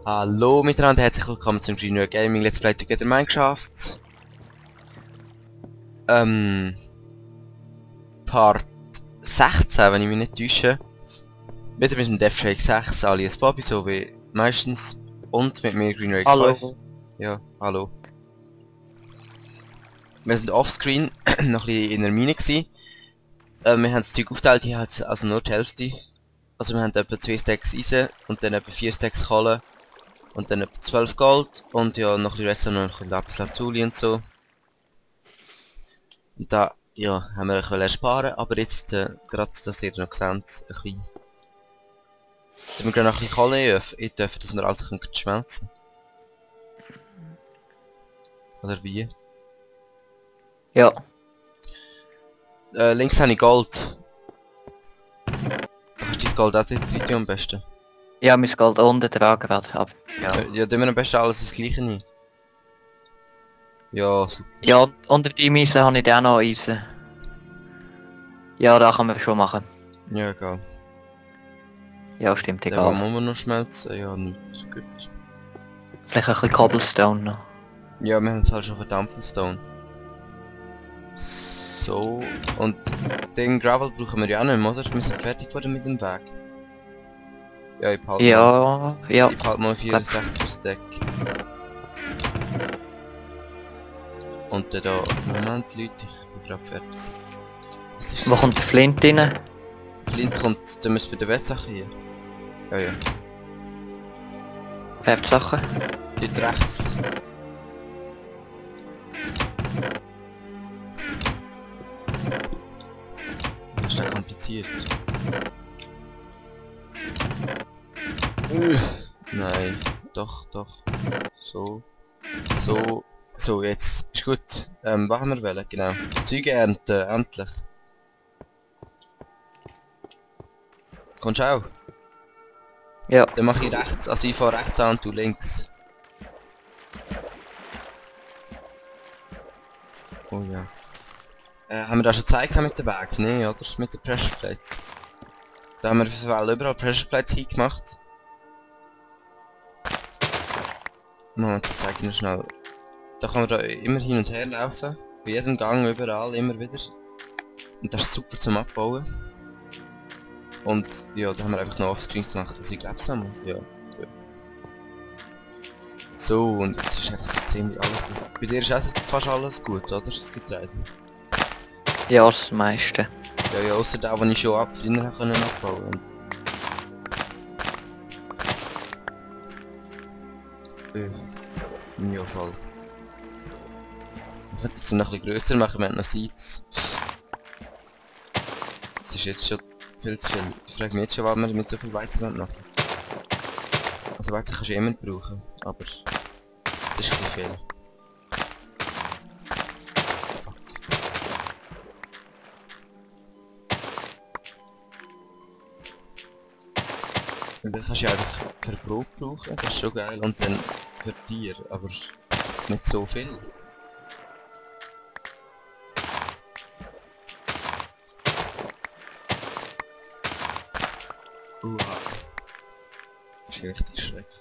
Hallo miteinander, herzlich willkommen zum Green Gaming Let's Play Together Minecraft. Part 16, wenn ich mich nicht täusche. Wieder mit dem DevShake 6 alias Bobby, so wie meistens. Und mit mir Green Hallo. 5. Ja, hallo. Wir sind offscreen noch ein bisschen in der Mine gewesen. Wir haben das Zeug aufgeteilt, hier hat also nur die Hälfte. Also wir haben etwa 2 Stacks Eisen und dann etwa 4 Stacks Kohle. Und dann etwa 12 Gold und ja, noch ein bisschen Rest und noch ein bisschen Lapis Lazuli und so. Und da, ja, haben wir ein bisschen sparen, aber jetzt, gerade, dass ihr noch seht, ein bisschen... Tun wir gerade noch ein bisschen Kohle dürfen, dass wir alles schmelzen können. Oder wie? Ja. Links habe ich Gold. Hast du dein Gold auch dort am besten? Ja, mein Gold unten tragen wird, aber ja. Ja, tun wir am besten alles das gleiche rein. Ja, super. Ja, unter die Eisen habe ich auch noch Eisen. Ja, da kann man schon machen. Ja, egal. Ja, stimmt, Den egal. muss man noch schmelzen, ja, nicht gut. Vielleicht ein bisschen Cobblestone noch. Ja, wir haben halt schon verdammt viel Stone. So, und den Gravel brauchen wir ja auch nicht mehr, oder? Wir sind fertig geworden mit dem Weg. Ja, ich behalte Ja, ja. Ich behalte mal 64 Stack. Und dann da, Moment Leute, ich bin gerade fertig. Was ist Wo kommt der Flint rein? Flint kommt, dann müssen wir bei der Wertsache hier. Ja, ja. Wertsachen? Dort rechts. Das ist ja kompliziert. Nein, doch. So. So, jetzt ist gut. Was haben wir wollen? Genau. Züge ernten, endlich. Kommst du auch? Ja. Dann mache ich rechts, also ich fahre rechts an und du links. Oh ja. Haben wir da schon Zeit mit dem Weg? Nee, oder? Mit den Pressure Plates. Da haben wir überall Pressure Plates hingemacht. Moment, ich zeige Ihnen schnell. Da kann man da immer hin und her laufen. Bei jedem Gang, überall, immer wieder. Und das ist super zum Abbauen. Und ja, da haben wir einfach noch offscreen gemacht, also ich glaube es einmal. Ja. So, und jetzt ist einfach so ziemlich alles gut. Bei dir ist auch fast alles gut, oder? Das Getreide. Ja, das meiste. Ja, ausser da, wo ich schon früher abbauen konnte. Ja, voll. Ich könnte es noch ein bisschen grösser machen, wir haben noch Seeds. Das ist jetzt schon viel zu viel. Ich frage mich jetzt schon, was wir mit so viel Weizen machen. Also Weizen kannst du immer brauchen, aber es ist ein bisschen viel. Fuck. Und dann kannst du ja einfach für Brot brauchen, das ist schon geil, und dann für Tiere, aber nicht so viel. Das ist richtig schrecklich.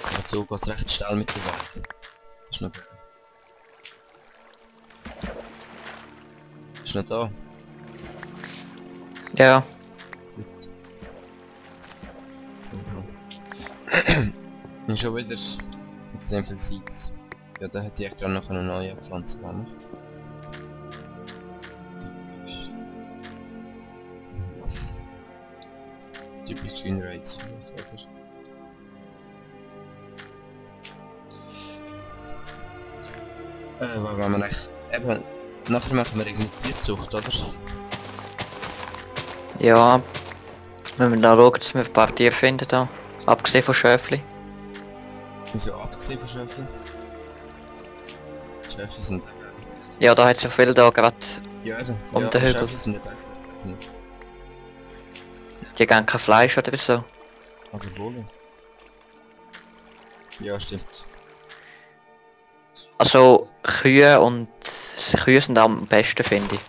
Aber so geht es recht schnell mit dem Weg. Das ist noch geil. Ist noch da? Ja. Gut. Okay. Und schon wieder extrem viel Seeds. Ja, da hätte ich gerade noch eine neue Pflanze machen. Typisch Green Rates, oder? Was wollen wir echt? Eben, nachher machen wir irgendwie Tierzucht, oder? Ja. Wenn wir da schauen, dass wir ein paar Tiere finden da. Abgesehen von Schöfli. Wieso abgesehen von Schöfchen? Schöfchen sind Ja, da hat es so viel da gerade ja, eben. um Ja, den Hügel. Schöfchen sind eben. Die geben kein Fleisch oder so. Aber wohl. Ja, stimmt. Also Kühe und Kühe sind am besten, finde ich.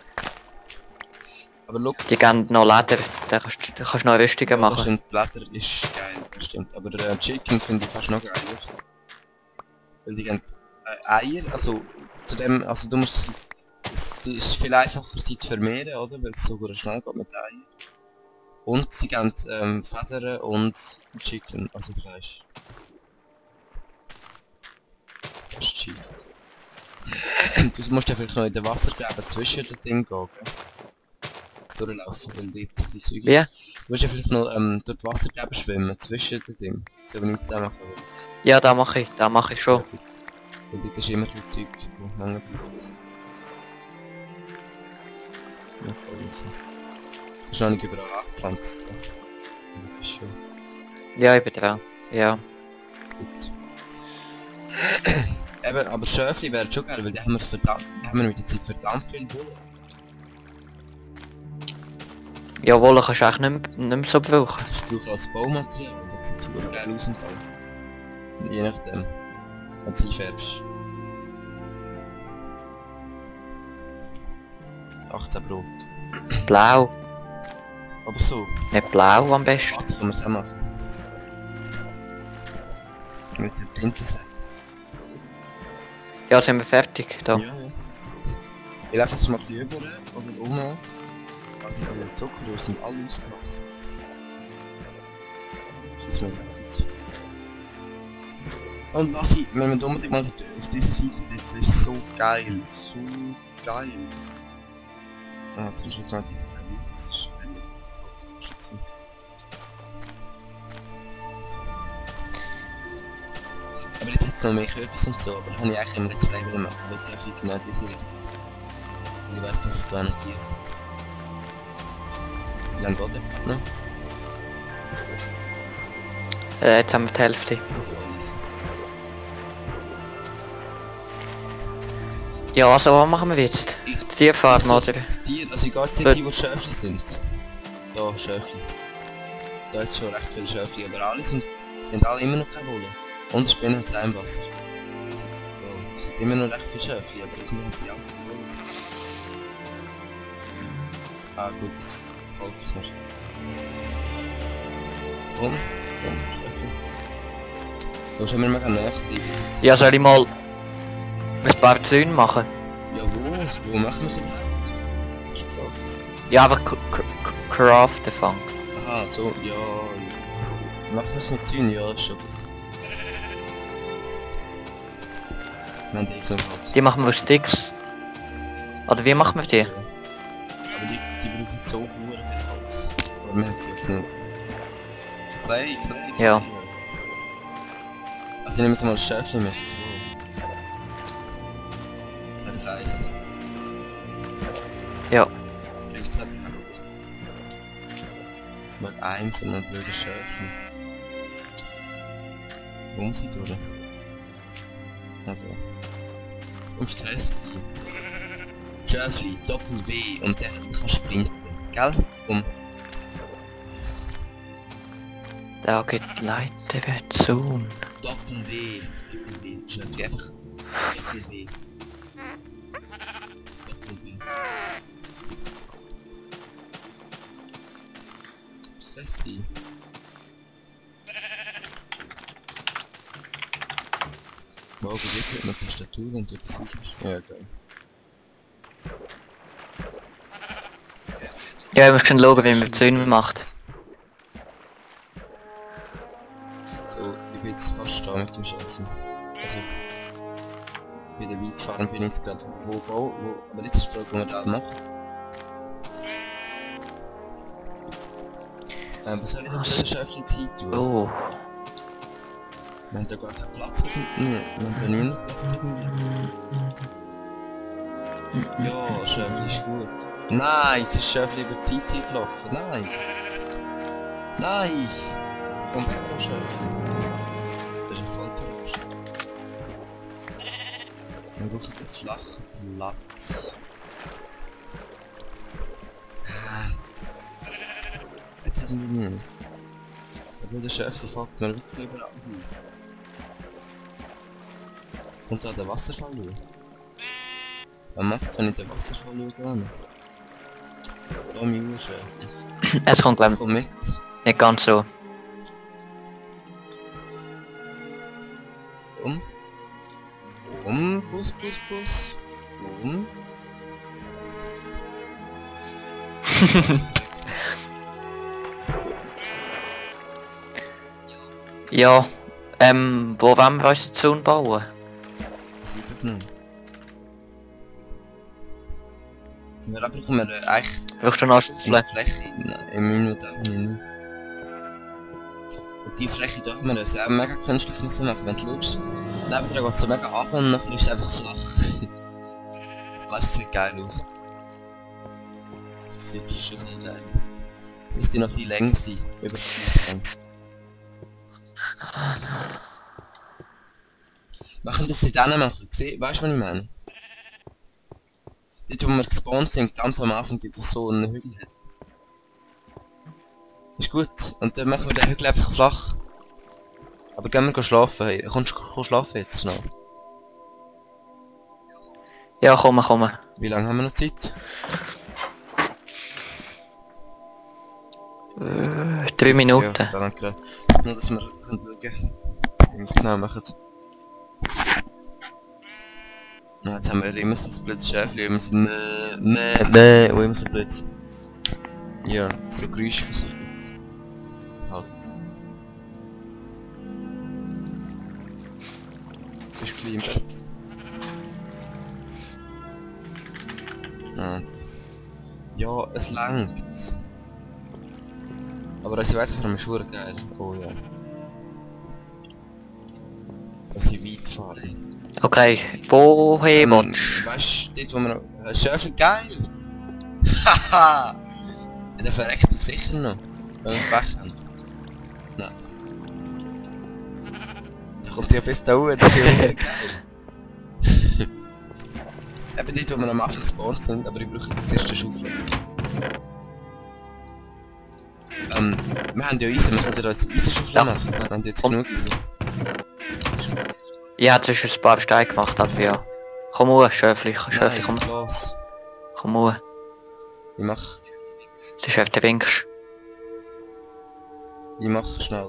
Aber look, Die geben noch Leder, da kannst du noch Rüstungen das machen. stimmt, Leder ist geil, das stimmt. Aber der Chicken finde ich fast noch geiler. Weil die geben Eier, also zu dem, also du musst, es ist viel einfacher für sie zu vermehren, oder? Weil es so gut schnell geht mit Eiern. Und sie geben Federn und Chicken, also Fleisch. Das ist cheap. Du musst ja vielleicht noch in den Wassergräben zwischen den Dingen gehen, gell? Durchlaufen, weil dort die Züge... Wie? Du musst ja vielleicht noch dort Wassergräben schwimmen, zwischen den Dingen. So wie ich das auch machen will. Ja, da mache ich schon. Ja, gut. Weil dort ist immer ein Zeug, wo hängen bleibt. Ja, voll raus. Du hast noch nicht überall angepflanzt, gell? Ja, ist schon Ja, ich bin dran. Ja. gut. Eben, aber Schöfli wäre schon geil, weil die haben wir mit der Zeit verdammt viel Wolle. Ja, Wolle kannst du eigentlich nicht mehr so brauchen. Das braucht als Baumaterial und das sieht super geil aus im Fall. Je nachdem, wenn du sie färbst. 18 Brot. Blau. Aber so, Nicht blau am besten. schwarz können wir es auch machen. Mit der Tintenseite. Ja, sind wir fertig. Da. Ja, ja. Ich laufe jetzt mal ein bisschen über oder um. Also die Zuckerrühren sind alle ausgewachsen. Das ist mir leid jetzt. Und lass ich, wenn wir unbedingt mal auf diese Seite, das ist so geil, so geil. Ah, jetzt ist schon gesagt, das ist geil. Aber jetzt hat es noch mehr Kürbis und so, aber das habe ich eigentlich im Let's Play machen, weil es einfach genau diese Richtung. Und ich weiss, dass es da notiert. Wie lange geht der Part noch? Jetzt haben wir die Hälfte. Auf alles. Ja, also was machen wir jetzt? Tierfarben, oder? Das Tier, also ich gehe jetzt nicht hin, wo Schöfli sind. Da, Schöfli. Da ist schon recht viel Schöfli, aber alle sind, die haben alle immer noch keine Wolle. Und die Spinnen haben im Wasser. Ja, es sind immer noch recht viele Schöfli, aber irgendwie haben die auch keine Wolle. Ah gut, das folgt uns noch. Und, Schöfli. Da müssen wir mal näher bleiben. Ja, soll ich mal ein paar Zäune machen? Ja, wo machen wir es überhaupt? Hast du gefragt? Ja, einfach craften fangen. Aha, so, ja. Mach das mit Zäunen, ja, ist schon gut. Wir haben die noch Holz. Die machen wir aus Sticks. Oder wie machen wir die? Aber die brauchen so hure viel Holz. Aber wir haben die genug. Clay. Ja. Also nehmen wir mal ein Schäfchen mit. Wow. Einfach Eis. Ja. Bringt's aber nicht. Mal eins und ein blödes Schäfchen. Wo muss ich durch? Also. Und Stress die. Schäfli, Doppel-W und der kann sprinten. Gell? Da geht Leute wird zu. Doppel-W. Schäfli, einfach. Doppel-W. Doppel-W. Stress die. Wow, bewegt mit Tastatur und du besiegst. Ja, geil. Ja, ich muss schon schauen, wie man die Zäune macht. So, ich bin jetzt fast da mit dem Schäfchen. Also, bei der Weidfarm bin ich jetzt gerade wo, aber jetzt ist die Frage, wo man da macht. Was soll ich denn mit dem Schäfchen jetzt hin tun? Oh. Wir haben da gar keinen Platz irgendwie. Wir haben da nie noch Platz irgendwie. Ja, Schäfli ist gut. Nein, jetzt ist Schäfli über die Zeit gelaufen. Nein! Nein! Komm weg da, Schäfli. Das ist ja voll verarscht. Wir brauchen einen flachen Platz. Jetzt irgendwie nicht. Aber der Schäfli fuckt mir wirklich überall hin. Und da der Wasserfall durch. Was macht's, wenn ich den Wasserfall schaue? Lass mich schön. Es kommt, Das glaub kommt mit. nicht ganz so. Bus, Bus, Bus. Ja, wo wollen wir uns die Zone bauen? Das sieht doch nicht. Wir brauchen wir eigentlich Brauchst du noch eine Schaufeln? Fläche im Inventar. Und die Fläche darf man das auch mega künstlich müssen machen, wenn du schaust. Nebendran geht es so mega ab und dann ist es einfach flach. Das sieht geil aus. Das sieht schon geil aus. Das ist die noch die längste über die Fläche. Machen das in denen machen, weißt du was ich meine? Dort wo wir gespawnt sind, ganz am Anfang gibt es so einen Hügel. Ist gut, und dann machen wir den Hügel einfach flach. Aber gehen wir schlafen, hey. Kommst du schlafen jetzt noch? Ja, komm. Wie lange haben wir noch Zeit? 3 Minuten. Ja, danke. Nur dass wir schauen können, wie wir es genau machen. Ja, jetzt haben wir immer so ein blödes Schäfchen, immer so und immer so blöd. Ja, so Geräusche für sich gibt. Halt. Bist du gleich im Bett? Ja, es langt. Aber ich weiß von einem Schuhe geil. Oh ja. Dass ich weit fahre. Okay, wohin willst Weißt du, dort wo wir noch... Schöpfen geil! Haha! Ja, der verreckt es sicher noch. Wenn wir Pech haben. Nein. Da kommt ja bis da hoch, das ist ja immer geil. Eben dort wo wir am Anfang gespawnt sind, aber ich brauche jetzt erste Schaufel. Wir haben ja Eisen, wir können ja uns Eisenschaufel Ja. machen. Wir haben jetzt genug Eisen. Ich habe zwischen ein paar Steine gemacht, aber ja. Komm hoch, Schöfli, komm. Nein, los. Komm hoch. Ich mach Der winkst. schnell.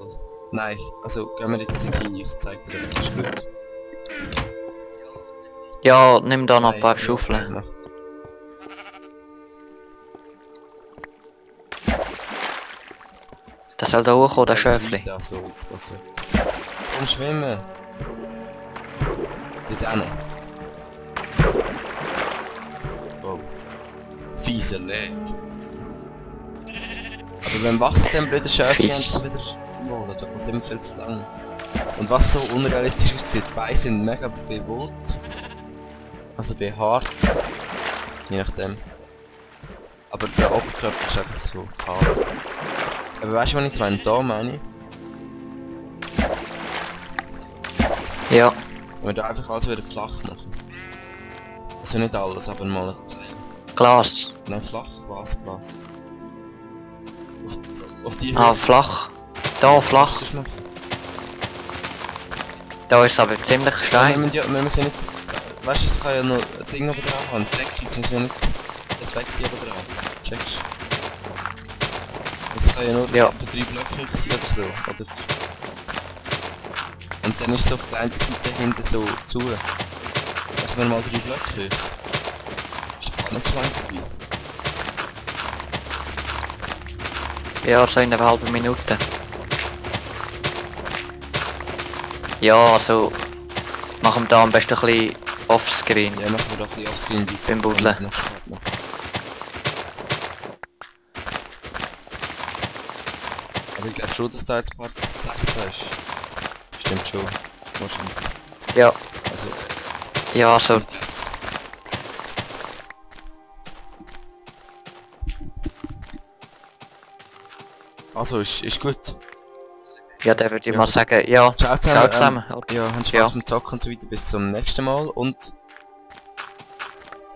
Nein, also gehen wir jetzt nicht hin, ich zeig dir das. Ist gut. Ja, nimm da noch ein paar Nein, Schaufeln. mach. Das soll da hochkommen, der Ja, Schöfli. weiter, so, jetzt geht's weg. Komm schwimmen! Dort hin. Wow. Fieser Leg. Aber wenn Wasser dem blöden Schäfchen Fies. wieder holen, da kommt immer viel zu lang. Und was so unrealistisch aussieht, die Beine sind mega bewollt. Also behaart. Je nachdem. Aber der Oberkörper ist einfach so kahl. Aber weißt du, was ich meine? Da meine ich. Ja, Wenn wir da einfach alles wieder flach machen. Also nicht alles, aber mal ein Teil. Glas. Nein, flach, Glas. Auf die Ah, flach. Da, flach. Das machen. Da ist aber ziemlich Wir steil. müssen ja nicht... Weißt du, es kann ja noch ein Ding oben drauf haben. Decke, es muss ja nicht... Das weg sein oben drauf. Checkst du? Es kann ja nur Ja. etwa 3 Blöcke sein oder so. Oder... Und dann ist es auf der einen Seite hinten so zu. Machen wir mal 3 Blöcke. Ist gar nicht so lang vorbei. Ja, so in einer halben Minute. Ja, also... Machen wir da am besten ein bisschen offscreen. Ja, machen wir doch ein bisschen offscreen weiter. Beim Buddeln. Aber ich glaube schon, dass da jetzt Part 16 ist. Stimmt schon. Wahrscheinlich. Ja, Also, ja, so. ich glaub's. Also, ist gut. Ja, dann würde ich Ja, mal so. sagen, ja. Ciao Ciao zusammen. zusammen. Ja, habt Ja. Spaß beim Zocken und so weiter. Bis zum nächsten Mal. Und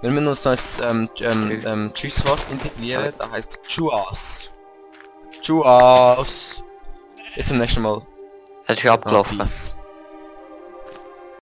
wir müssen uns noch ein Tschüsswort integrieren. Das heisst Tschüss. Tschüss. Bis zum nächsten Mal. Es ist abgelaufen. Peace.